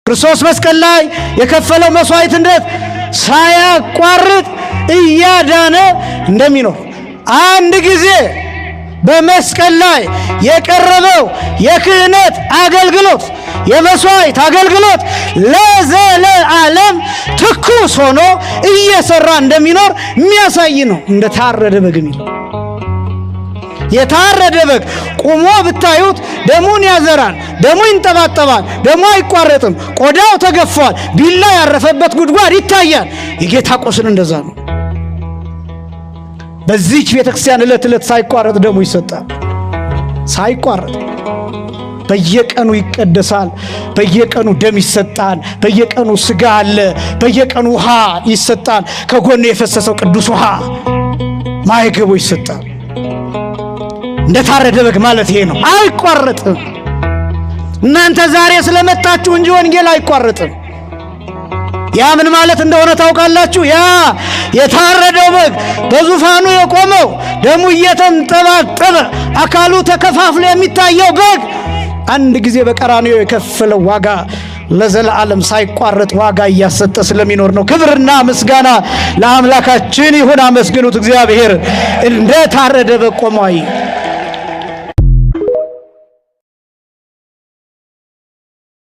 ክርስቶስ መስቀል ላይ የከፈለው መስዋዕትነት ሳያቋርጥ እያዳነ እንደሚኖር፣ አንድ ጊዜ በመስቀል ላይ የቀረበው የክህነት አገልግሎት፣ የመስዋዕት አገልግሎት ለዘለዓለም ትኩስ ሆኖ እየሰራ እንደሚኖር የሚያሳይ ነው። እንደ ታረደ በግ የሚለው፣ የታረደ በግ ቁሞ ብታዩት ደሙን ያዘራል፣ ደሙ ይንጠባጠባል፣ ደሙ አይቋረጥም። ቆዳው ተገፏል፣ ቢላ ያረፈበት ጉድጓድ ይታያል። የጌታ ቁስል እንደዛ ነው። በዚች ቤተ ክርስቲያን ዕለት ዕለት ሳይቋረጥ ደሙ ይሰጣል። ሳይቋረጥ በየቀኑ ይቀደሳል። በየቀኑ ደም ይሰጣል። በየቀኑ ስጋ አለ። በየቀኑ ውሃ ይሰጣል። ከጎኑ የፈሰሰው ቅዱስ ውሃ ማይገቦ ይሰጣል። እንደ ታረደ በግ ማለት ይሄ ነው። አይቋረጥም። እናንተ ዛሬ ስለመጣችሁ እንጂ ወንጌል አይቋረጥም። ያ ምን ማለት እንደሆነ ታውቃላችሁ? ያ የታረደው በግ በዙፋኑ የቆመው፣ ደሙ እየተንጠባጠበ አካሉ ተከፋፍሎ የሚታየው በግ አንድ ጊዜ በቀራንዮ የከፈለው ዋጋ ለዘላለም ሳይቋረጥ ዋጋ እያሰጠ ስለሚኖር ነው። ክብርና ምስጋና ለአምላካችን ይሁን። አመስግኑት እግዚአብሔር። እንደ ታረደ በግ ቆሟይ።